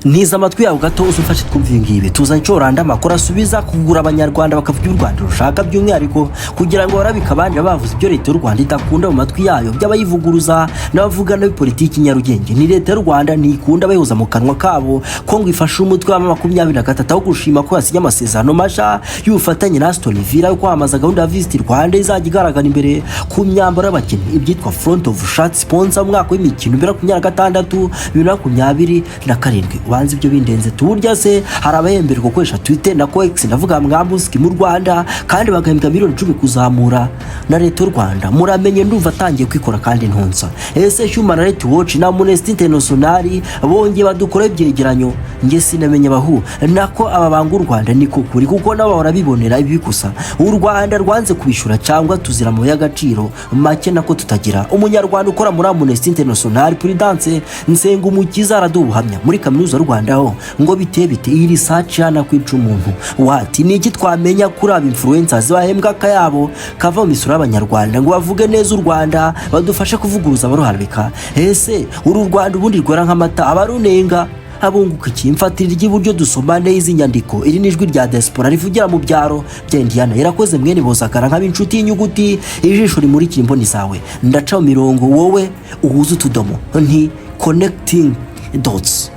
Ntiza amatwi yawe gato, uzumfashe twumve ibi ngibi. Tuzanye icyo amakuru asubiza kugura Abanyarwanda bakavuga u Rwanda rushaka, by'umwihariko kugira ngo barabike abandi bavuze ibyo leta y'u Rwanda idakunda mu matwi yayo, by'abayivuguruza n'abavuga nabi politiki. Nyarugenge ni leta y'u Rwanda ntikunda abayoboza mu kanwa kabo ko ngo ifashe umutwe wa 23, aho gushima ko yasinye amasezerano mashya y'ubufatanye na Aston Villa yo kwamamaza gahunda ya Visit Rwanda izajya igaragara imbere ku myambaro y'abakinnyi, ibyitwa front of shirt sponsor, mu mwaka w'imikino 2026, 2027. Ubanza ibyo bindenze. Tuburya se hari abahemberwa gukoresha Twitter na X, ndavuga mwambuski mu Rwanda, kandi bagahembwa miliyoni 10 kuzamura na leta y'u Rwanda? Muramenye, ndumva atangiye kwikora kandi ntonsa. Ese Human Rights Watch na Amnesty International bongeye badukora ibyegeranyo? Nge sinamenye abahu nako aba banga u Rwanda, niko kuri, kuko nabo bahora bibonera ibi gusa u Rwanda rwanze kubishura cyangwa tuzira mu y'agaciro make nako tutagira. Umunyarwanda ukora muri Amnesty International, Prudence Nsengumukiza, araduha ubuhamya. Muri Kaminuza y'u Rwanda ho ngo bite bite? Iyi research yanakwica umuntu wati ni iki twamenya kuri aba influencers bahembwa akayabo kava mu misoro y'Abanyarwanda ngo bavuge neza u Rwanda, badufashe kuvuguruza abaruharabika? Ese uru Rwanda ubundi rwera nk'amata, abarunenga abunguka iki? Mfatira ry'iburyo dusomane izi nyandiko. Iri ni ijwi rya diaspora rivugira mu byaro bya Indiana. Irakoze mwene Bozakara, nkaba inshuti y'inyuguti, ijisho rimurikira imboni zawe. Ndaca mu mirongo, wowe uhuze utudomo, nti connecting dots.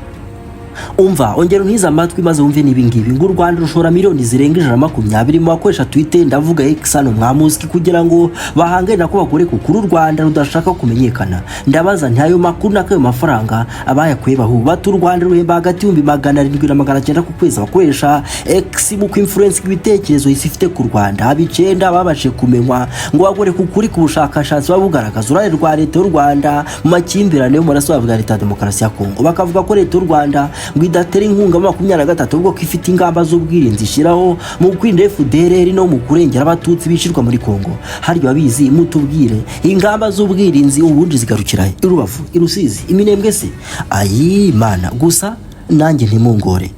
Umva, ongera untize amatwi maze wumve n'ibi ngibi, ngo u Rwanda rushora miliyoni zirenga 120 mu bakoresha Twitter, ndavuga X hano mwamuzi, kugira ngo bahangane nako bakore kuri u Rwanda rudashaka kumenyekana. Ndabaza nti ayo makuru n'akayo mafaranga abayakuye bahu bati u Rwanda ruhemba hagati y'700,000 na 900 ku kwezi abakoresha X mu kwinfluence ibitekerezo isi ifite ku Rwanda. Aba icyenda babashije kumenywa ngo bagore ku kuri ku bushakashatsi buba bugaragaza uruhare rwa leta y'u Rwanda mu makimbirane yo mu burasirazuba bwa Leta ya Demokarasi ya Kongo, bakavuga ko leta y'u Rwanda ngo idatera inkunga mu 23, ahubwo ko ifite ingamba z'ubwirinzi ishyiraho mu kwirinda FDLR no mu kurengera Abatutsi bicirwa muri Kongo. Harya babizi mutubwire, ingamba z'ubwirinzi ubundi zigarukira he? I Rubavu, i Rusizi, Iminembwe se? Ayi Mana gusa, nanjye ntimungore.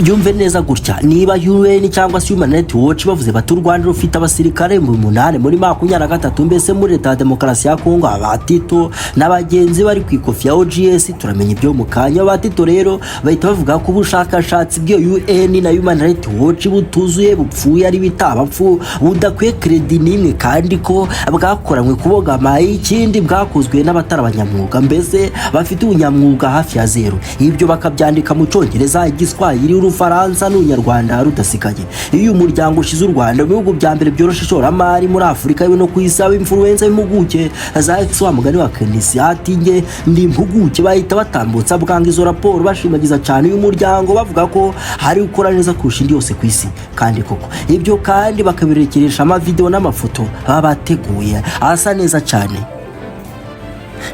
Byumve neza gutya: niba UN cyangwa se Human Rights Watch bavuze bati u Rwanda rufite abasirikare 8000 muri 23, mbese muri Leta ya Demokarasi ya Kongo, abatito na bagenzi bari ku ikofi ya OGS, turamenya ibyo mu kanya. Abatito rero bahita bavuga ko ubushakashatsi bw'iyo UN na Human Rights Watch butuzuye, bupfuye, ari bitabapfu, budakwiye crédit n'imwe, kandi ko bwakoranywe kubogama, ikindi bwakozwe n'abatari abanyamwuga, mbese bafite ubunyamwuga hafi ya zero. Ibyo bakabyandika mu Cyongereza, Igiswahili, Urufaransa n'Urunyarwanda rudasigaye. Iyo uyu muryango ushize u Rwanda mu bihugu bya mbere byoroshe ishoramari muri Afurika yewe no ku isi, aba influencer b'impuguke za X, wa mugani wa Kenisi ati nge ndi impuguke, bahita batambutsa bwanga izo raporo bashimagiza cyane uyu muryango, bavuga ko hari gukora neza kurusha indi yose ku isi. Kandi koko ibyo kandi bakabirekeresha amavideo n'amafoto baba bateguye asa neza cyane.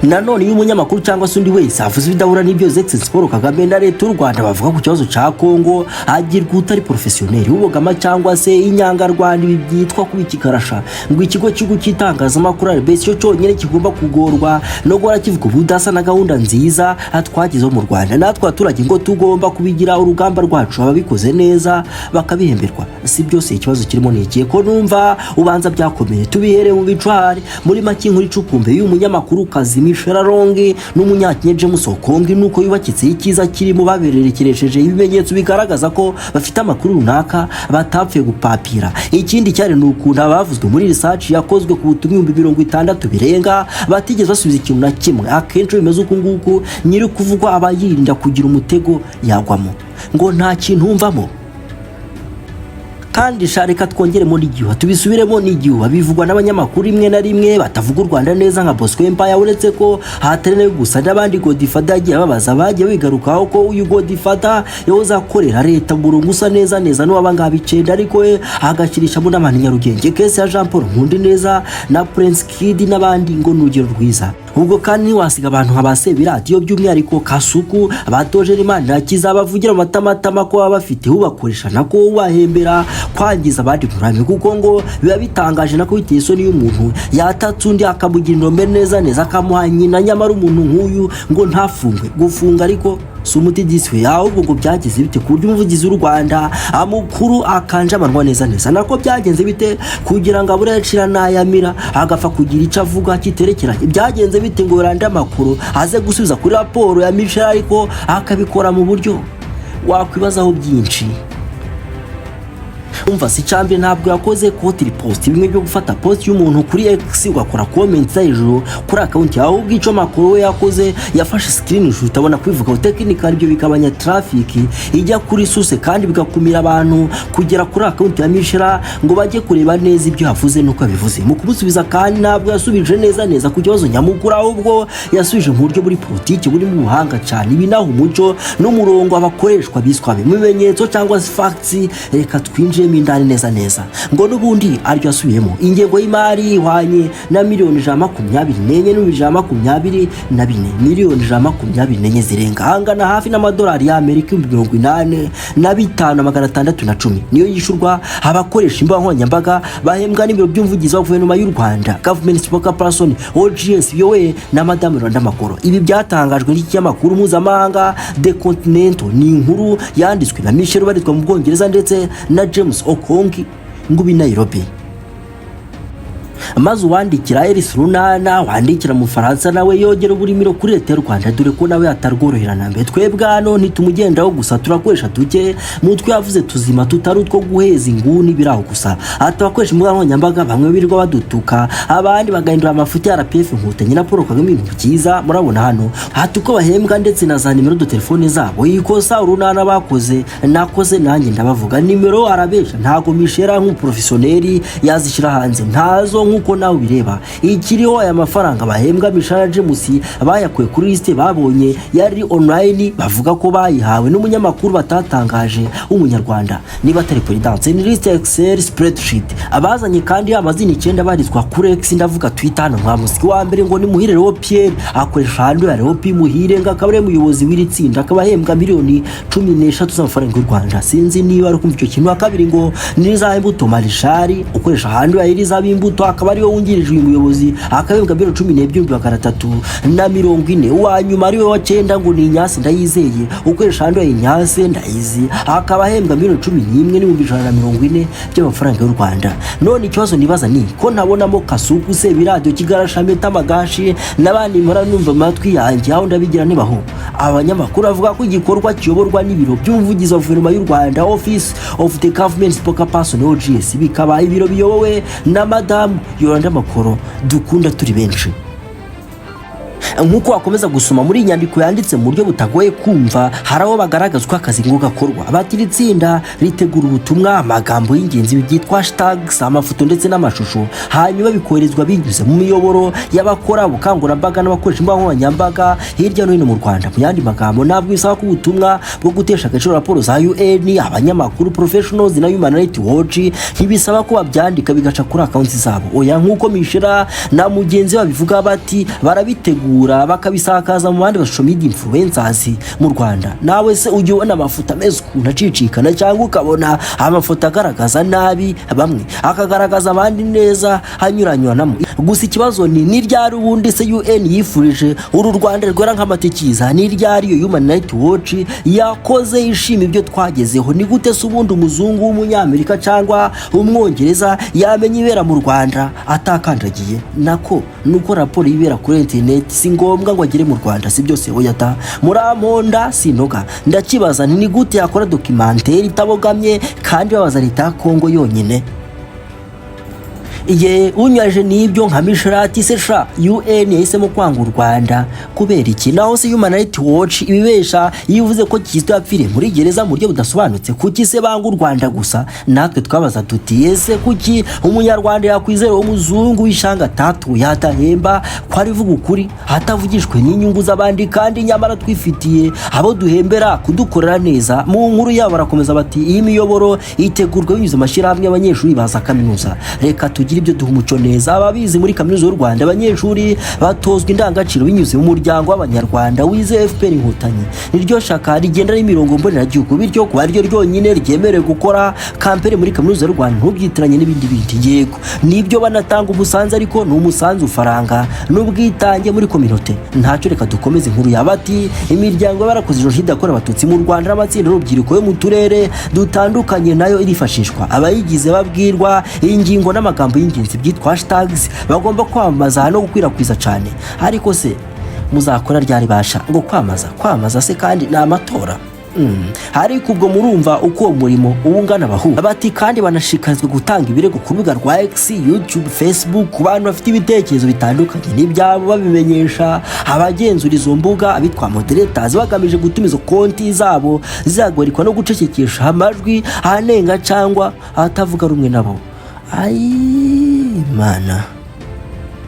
Nanone iyo umunyamakuru cyangwa se undi wese avuze ibidahura n'ibyo His Paul Kagame na leta y'u Rwanda bavuga ku kibazo cya Kongo, agirwa utari professionnel, ubogama cyangwa se inyangarwanda. Ibi byitwa kuba ikigarasha. Ngo ikigo cy'igihugu cy'itangazamakuru RBC cyo cyonyine kigomba kugorwa no guhora kivuga ubudasa na gahunda nziza twagezeho mu Rwanda. Natwe abaturage ngo tugomba kubigira urugamba rwacu, ababikoze neza bakabihemberwa. Si byose, ikibazo kirimo ni ikihe ko numva ubanza byakomeye? Tubihere mu bicwari. Muri make, inkuru icukumbe y'uyu munyamakuru kazi Michela Wrong n'Umunyakenya James Okongi nuko yubakitse icyiza kirimo babererekeresheje ibimenyetso bigaragaza ko bafite amakuru runaka batapfuye gupapira. Ikindi cyari ni ukuntu abavuzwe muri research yakozwe ku butumwa 60,000 birenga batigeze basubiza ikintu na kimwe. Akenshi bimeze uku nguku, nyiri kuvugwa aba yirinda kugira umutego yagwamo ngo nta kintu wumvamo. Kandi sha, reka twongeremo n'igihuha, tubisubiremo n'igihuha bivugwa n'abanyamakuru rimwe na rimwe batavuga u Rwanda neza nka Bosco Empire, uretse ko hatari nawe gusa, n'abandi Godfather yagiye ababaza bagiye bigarukaho ko uyu Godfather yahoze akorera leta mu murongo usa neza neza n'uwabangaba icenda, ariko we agashyirishamo n'abantu Nyarugenge. Case ya Jean Paul Nkundineza na Prince Kid n'abandi ngo ni urugero rwiza. Ubwo kandi ntiwasiga abantu nka ba Sebiradiyo, by'umwihariko Kasuku, abatoje Imana kiza, bavugira mu matamatama ko baba bafite ubakoresha nako ubahembera kwangiza abandi mu, kuko ngo biba bitangaje nako biteye isoni iyo umuntu yatatse undi akamugira indombe neza neza, akamuha nyina, nyamara umuntu nk'uyu ngo ntafungwe. Gufunga ariko si umuti disiwe. Ahubwo ngo byagenze bite ku buryo umuvugizi w'u Rwanda amukuru akanjamanwa neza neza? Nako byagenze bite kugira ngo abure yacira n'ayamira, agapfa kugira icyo avuga kiterekeranye? Byagenze Byagenze bite ngo Yolanda Makolo aze gusubiza kuri raporo ya Michel, ariko akabikora mu buryo wakwibazaho byinshi? Umva, si cyambere, ntabwo yakoze quote repost, bimwe byo gufata post y'umuntu kuri X ugakora comment hejuru kuri account yawe. Ahubwo icyo Makolo we yakoze, yafashe screenshot, utabona kubivuga technical, ibyo bikabanya traffic ijya kuri source kandi bigakumira abantu kugera kuri account ya Michel ngo bajye kureba neza ibyo yavuze nuko yabivuze. Mu kumusubiza kandi, ntabwo yasubije neza neza ku kibazo nyamukuru, ahubwo yasubije mu buryo buri politiki, burimo ubuhanga cyane. Ibi naho umuco n'umurongo abakoreshwa biswa mu bimenyetso cyangwa se facts. Reka twinjiremo indani neza neza. Ngo n'ubundi aryo yasubiyemo ingengo y'imari ihwanye na miliyoni 124 n'ibihumbi 124, miliyoni 124 zirenga, angana hafi n'amadolari y'Amerika 85,610, niyo yishyurwa abakoresha imbuga nkoranyambaga bahembwa n'ibiro by'umuvugizi wa guverinoma y'u Rwanda, Government Spokesperson OGS, biyobowe na Madame Yolanda Makolo. Ibi byatangajwe n'ikinyamakuru mpuzamahanga The Continental. Ni inkuru yanditswe na Michel ubarizwa mu Bwongereza ndetse na James Okongi ngubi Nairobi. Maze uwandikira Eris Runana, wandikira mu Faransa, nawe yogera uburimiro kuri leta y'u Rwanda, dore ko nawe atarworohera na mbere. Twebwe hano ntitumugendaho, gusa turakoresha duke mu twe yavuze tuzima, tutari utwo guheza inguni biraho gusa. Ati abakoresha imbuga nkoranyambaga bamwe birirwa badutuka, abandi bagahindura amafuti ya RPF Inkotanyi na Paul Kagame. Ibintu byiza murabona hano, hati uko bahembwa ndetse na za nimero de telefone zabo. Ikosa Urunana bakoze, nakoze nanjye ndabavuga. Nimero arabesha, ntago Michel nk'umuprofessional yazishyira hanze, ntazo nk'uko nawe ubireba. Ikiriho, aya mafaranga bahembwa Michel, James, bayakuye kuri liste babonye yari online. Bavuga ko bayihawe n'umunyamakuru batatangaje w'umunyarwanda, niba atari Perezidanse. Ni liste Excel spreadsheet abazanye, kandi amazina 9 barizwa kuri X, ndavuga Twitter. Hano nka musiki wa mbere ngo ni Muhire Leo Pierre, akoresha handle ya Leo P Muhire, ngo akaba ari umuyobozi w'iri tsinda, akaba ahembwa miliyoni 13 z'amafaranga y'u Rwanda. Sinzi niba ari kumva icyo kintu. Wa kabiri ngo ni Imbuto Marishari, ukoresha handle ya Iriza Imbuto, akaba ariwe wungirije uyu muyobozi, akahembwa miliyoni 12,340. Uwa nyuma ariwe wa cyenda ngo ni Inyasi Ndayizeye, ukoresha handle ya Inyase Ndayizi, akaba ahembwa miliyoni 11,140 by'amafaranga y'u Rwanda. None ikibazo nibaza ni ko ntabonamo Kasuku se, Biradiyo, Kigarasha, Magashi n'abandi mpora numva amatwi yanjye? Aho ndabigira nibaho. Abanyamakuru bavuga ko igikorwa kiyoborwa n'ibiro by'umuvugizi wa guverinoma y'u Rwanda, Office of the Government Spokesperson OGS, bikaba ibiro biyobowe na Madamu Yolanda Makolo dukunda turi benshi. Nk'uko wakomeza gusoma muri iyi nyandiko yanditse mu buryo butagoye kumva, hari aho bagaragaza uko akazi ngo gakorwa. Bati iri tsinda ritegura ubutumwa, amagambo y'ingenzi byitwa hashtags, amafoto ndetse n'amashusho, hanyuma bikoherezwa binyuze mu miyoboro y'abakora ubukangurambaga n'abakoresha imbuga nkoranyambaga hirya no hino mu Rwanda. Mu yandi magambo, ntabwo bisaba ko ubutumwa bwo gutesha agaciro raporo za UN, abanyamakuru professionals na Human Rights Watch, ntibisaba ko babyandika bigaca kuri accounts zabo. Oya, nk'uko Michel na mugenzi we babivuga, bati barabitegura bakabisakaza mu bandi ba social media influencers mu Rwanda. Nawe se ujya ubona amafoto ameze ukuntu acicikana, cyangwa ukabona amafoto agaragaza nabi bamwe, akagaragaza abandi neza, hanyuranyuranamo? Gusa ikibazo ni ryari ubundi se UN yifurije uru Rwanda rwera nk'amatikiza? Ni ryari iyo Human Rights Watch yakoze ishima ibyo twagezeho? Ni gute se ubundi umuzungu w'umunyamerika cyangwa umwongereza yamenya ibera mu Rwanda atakandagiye? Nako nuko raporo y'ibera kuri interineti si ngombwa ngo agere mu Rwanda, si byose. Oya ta, muramponda sinoga. Ndakibaza nti ni gute yakora documentaire itabogamye kandi babaza leta ya Kongo yonyine? Ye unywaje n'ibyo nka Misharati se sha, UN yahisemo kwanga u Rwanda kubera iki? Naho se Human Rights Watch ibibesha iyo ivuze ko Kizito yapfiriye muri gereza mu buryo budasobanutse? Kuki se banga u Rwanda gusa? Natwe twabaza tuti ese kuki umunyarwanda yakwizera umuzungu w'ishanga atatuye, atahemba, ko arivuga ukuri hatavugishwe n'inyungu z'abandi, kandi nyamara twifitiye abo duhembera kudukorera neza? Mu nkuru yabo barakomeza bati iyi miyoboro itegurwa binyuze mu mashyirahamwe y'abanyeshuri baza kaminuza. Reka tugire ibyo duha umuco neza ababizi. Muri Kaminuza y'u Rwanda, abanyeshuri batozwa indangagaciro binyuze mu muryango w'abanyarwanda wize FPR Inkotanyi. Niryo shaka rigenda n'imirongo mboneragihugu, bityo kuba ariryo ryonyine ryemerewe gukora campaign muri Kaminuza y'u Rwanda. Ntubyitiranye n'ibindi bindi. Yego nibyo, banatanga umusanzu, ariko ni umusanzu ufaranga n'ubwitange muri communauté, ntacyo. Reka dukomeze inkuru yaba. Ati imiryango y'abarakoze jenoside yakorewe Abatutsi mu Rwanda n'amatsinda y'urubyiruko yo mu turere dutandukanye nayo irifashishwa. Abayigize babwirwa ingingo n'amagambo. y'ingenzi byitwa hashtags bagomba kwamamaza no gukwirakwiza cyane. Ariko se muzakora ryari basha ngo kwamaza kwamaza se kandi ni amatora? Ariko ubwo murumva uko uwo murimo uba ungana bahu. Bati kandi banashishikarizwa gutanga ibirego ku rubuga rwa X, YouTube, Facebook ku bantu bafite ibitekerezo bitandukanye n'ibyabo, babimenyesha abagenzura izo mbuga abitwa moderators, bagamije gutuma izo konti zabo zihagurikwa no gucecekesha amajwi anenga cyangwa atavuga rumwe nabo. Ayi mana!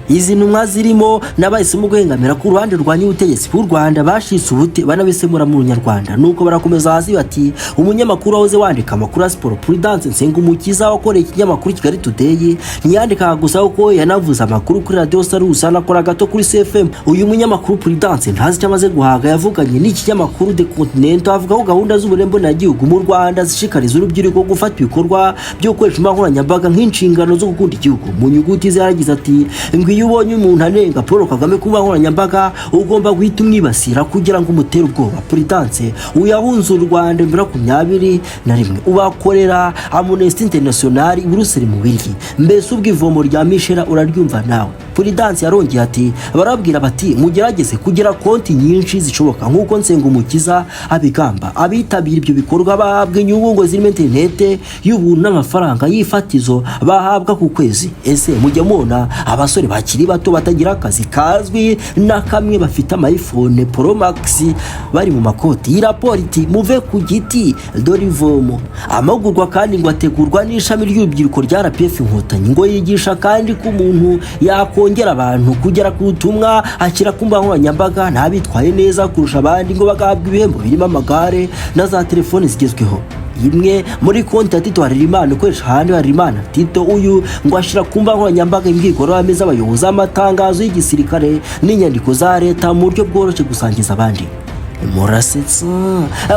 Izi ntumwa zirimo n'abahisemo guhengamira ku ruhande rwanya ubutegetsi bw'u Rwanda bashitse ubute banabisemura mu Nyarwanda. Nuko barakomeza hasi bati umunyamakuru wahoze wandika amakuru ya siporo, Prudence Nsengumukiza, wakoreye ikinyamakuru Kigali Today, ntiyandikaga gusa kuko yanavuze amakuru kuri Radio Salus, anakora gato kuri CFM. Uyu munyamakuru Prudence ntazi icyo amaze guhaga. Yavuganye n'ikinyamakuru The Continental, avuga ko gahunda z'uburere mboneragihugu mu Rwanda zishishikariza urubyiruko gufata ibikorwa byo gukoresha imbuga nkoranyambaga nk'inshingano zo gukunda igihugu. Mu nyuguti ze yaragize ati ngo iyo ubonye umuntu anenga Paul Kagame ku mbuga nkoranyambaga, ugomba guhita umwibasira kugira ngo umutere ubwoba. Prudence uyahunze u Rwanda mbere 21, ubakorera Amnesty International i Buruseli mu Bubiligi. Mbese ubwo ivomo rya Mishera uraryumva nawe. Prudence yarongeye ati barabwira bati mugerageze kugira konti nyinshi zishoboka. Nk'uko Nsengumukiza abigamba, abitabira ibyo bikorwa bahabwa inyungu ngo zirimo interinete y'ubuntu n'amafaranga y'ifatizo bahabwa ku kwezi. Ese mujya mubona abasore bakiri bato batagira akazi kazwi na kamwe bafite ama iPhone Pro Max bari mu makoti? Iyi raporo iti muve ku giti dore ivomo. Amahugurwa kandi ngo ategurwa n'ishami ry'urubyiruko rya RPF Inkotanyi, ngo yigisha kandi ko umuntu yakongera abantu kugera ku butumwa ashyira ku mbuga nkoranyambaga n'abitwaye neza kurusha abandi ngo bagahabwa ibihembo birimo amagare na za telefoni zigezweho. Imwe muri konti ya Tito Harerimana ukoresha ahandi Harerimana Tito, uyu ngo ashyira ku mbuga nkoranyambaga imbwirwaruhame z'abayobozi, amatangazo y'igisirikare n'inyandiko za leta mu buryo bworoshye gusangiza abandi. Murasetsa!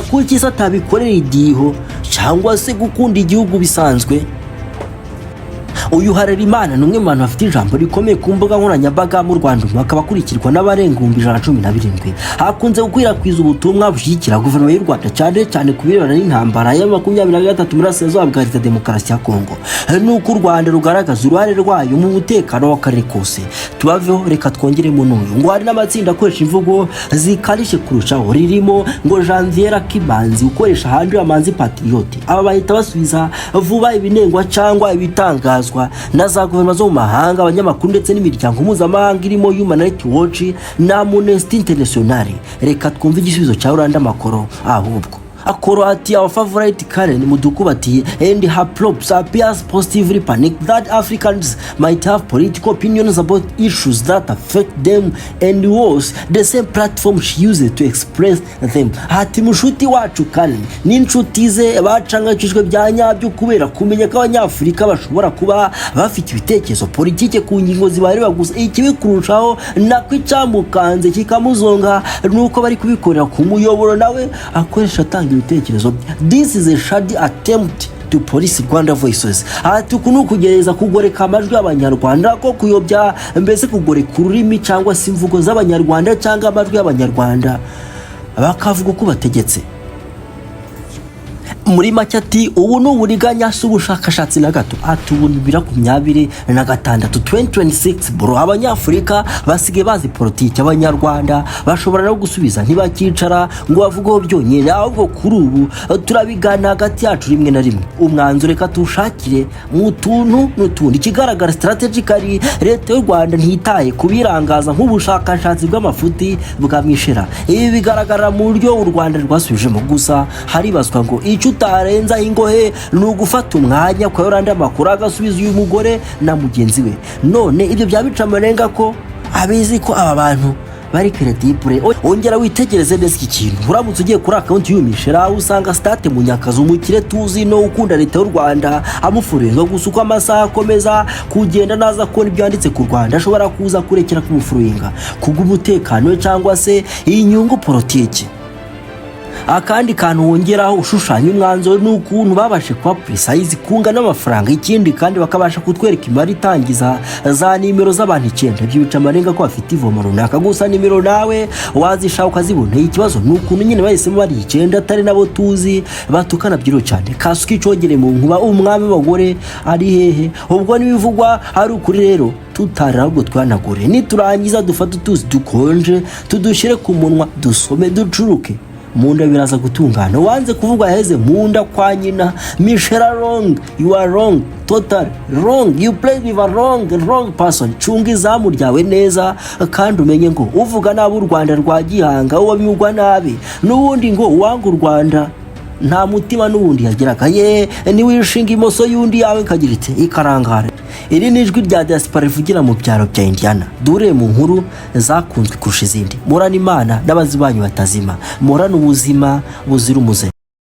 Kuki se atabikorera idiho cyangwa se gukunda igihugu bisanzwe? Uyu Harerimana ni umwe mu bantu bafite ijambo rikomeye ku mbuga nkoranyambaga mu Rwanda, ubu akaba akurikirwa n'abarenga 117,000. Hakunze gukwirakwiza ubutumwa bushyigikira guverinoma y'u Rwanda, cyane cyane ku birebana n'intambara ya 23 muri Burasirazuba bwa Leta Demokarasi ya Kongo, nuko u Rwanda rugaragaza uruhare rwayo mu mutekano w'akarere kose. Tubaveho, reka twongeremo n'uyu. Ngo hari n'amatsinda akoresha imvugo zikarishye kurushaho, ririmo ngo Janvier Kimanzi ukoresha ahandi Amanzi Patriote. Aba bahita basubiza vuba ibinengwa cyangwa ibitangazwa na za guverinoma zo mu mahanga, abanyamakuru ndetse n'imiryango mpuzamahanga irimo Human Rights Watch na Amnesty International. Reka twumve igisubizo cya Yolanda Makolo ahubwo. Akoro ati our favorite Karen Mudukuba ati and her props appears positively panicked that Africans might have political opinions about issues that affect them, and worse, the same platform she used to express them. Ati mushuti wacu Karen n'inshuti ze bacangakijwe bya nyabyo kubera kumenya ko Abanyafurika bashobora kuba bafite ibitekerezo politike ku ngingo zibareba gusa. Ikibi kurushaho, nako icyamukanze kikamuzonga, ni uko bari kubikorera ku muyoboro nawe akoresha atanga ibitekerezo bye. This is a shady attempt to police Rwanda voices. Ati uku ni ukugerageza kugoreka amajwi y'Abanyarwanda, ko kuyobya mbese, kugoreka ururimi cyangwa se imvugo z'Abanyarwanda cyangwa amajwi y'Abanyarwanda, bakavuga uko bategetse. Muri make ati ubu ni uburiganya, si ubushakashatsi na gato. Ati ubu 2026, 2026 bro, Abanyafurika basigaye bazi politiki. Abanyarwanda bashobora no gusubiza, ntibakicara ngo bavugeho byonyine, ahubwo kuri ubu turabigana hagati yacu rimwe na rimwe. Umwanzuro reka tuwushakire mu tuntu n'utundi. Ikigaragara strategically, leta y'u Rwanda ntitaye kubirangaza nk'ubushakashatsi bw'amafuti bwa Mwishera. Ibi bigaragara mu buryo u Rwanda rwasubijemo. Gusa haribazwa ngo icyo utarenzaho ingohe ni ugufata umwanya kwa Yolanda amakuru agasubiza uyu mugore na mugenzi we. None ibyo byaba bica amarenga ko abizi ko aba bantu bari credible. Ongera witegereze neza iki kintu. Uramutse ugiye kuri account y'uyu Mishera, usanga State Munyakazi, umukire tuzi no ukunda leta y'u Rwanda, amufollowinga. Gusa uko amasaha akomeza kugenda naza kubona ibyo yanditse ku Rwanda, ashobora kuza kurekera kumufollowinga kubw'umutekano we cyangwa se inyungu politiki. Akandi kantu wongeraho ushushanya umwanzuro ni ukuntu babashe kuba precise kunga n'amafaranga. Ikindi kandi, bakabasha kutwereka imibare itangiza za nimero z'abantu icyenda. Ibyo bica amarenga ko bafite ivomo runaka. Gusa nimero nawe wazishaka ukazibona. Ikibazo ni ukuntu nyine bahisemo bari icyenda, atari nabo tuzi batukana byiro cyane. Kasuka icogere mu nkuba, umwami w'abagore ari hehe? Ubwo n'ibivugwa ari ukuri rero, tutarira ahubwo twanagure. Niturangiza dufate utuzi dukonje, tudushyire ku munwa, dusome, ducuruke mu nda, biraza gutungana. Wanze kuvuga yaheze mu nda kwa nyina. Michela wrong, you are wrong, total wrong. You play with a wrong, wrong person. Cunga izamu ryawe neza, kandi umenye ngo uvuga nabi u Rwanda rwa Gihanga uwo bimugwa nabi. N'ubundi ngo uwanga u Rwanda nta mutima n'ubundi yagiraga. Ye niwishinga imoso y'undi, yawe ikagira iti ikarangara. Iri ni ijwi rya diaspora rivugira mu byaro bya Indiana. Dure mu nkuru zakunzwe kurusha izindi. Murana Imana n'abazi banyu batazima, murane ubuzima buzira umuze.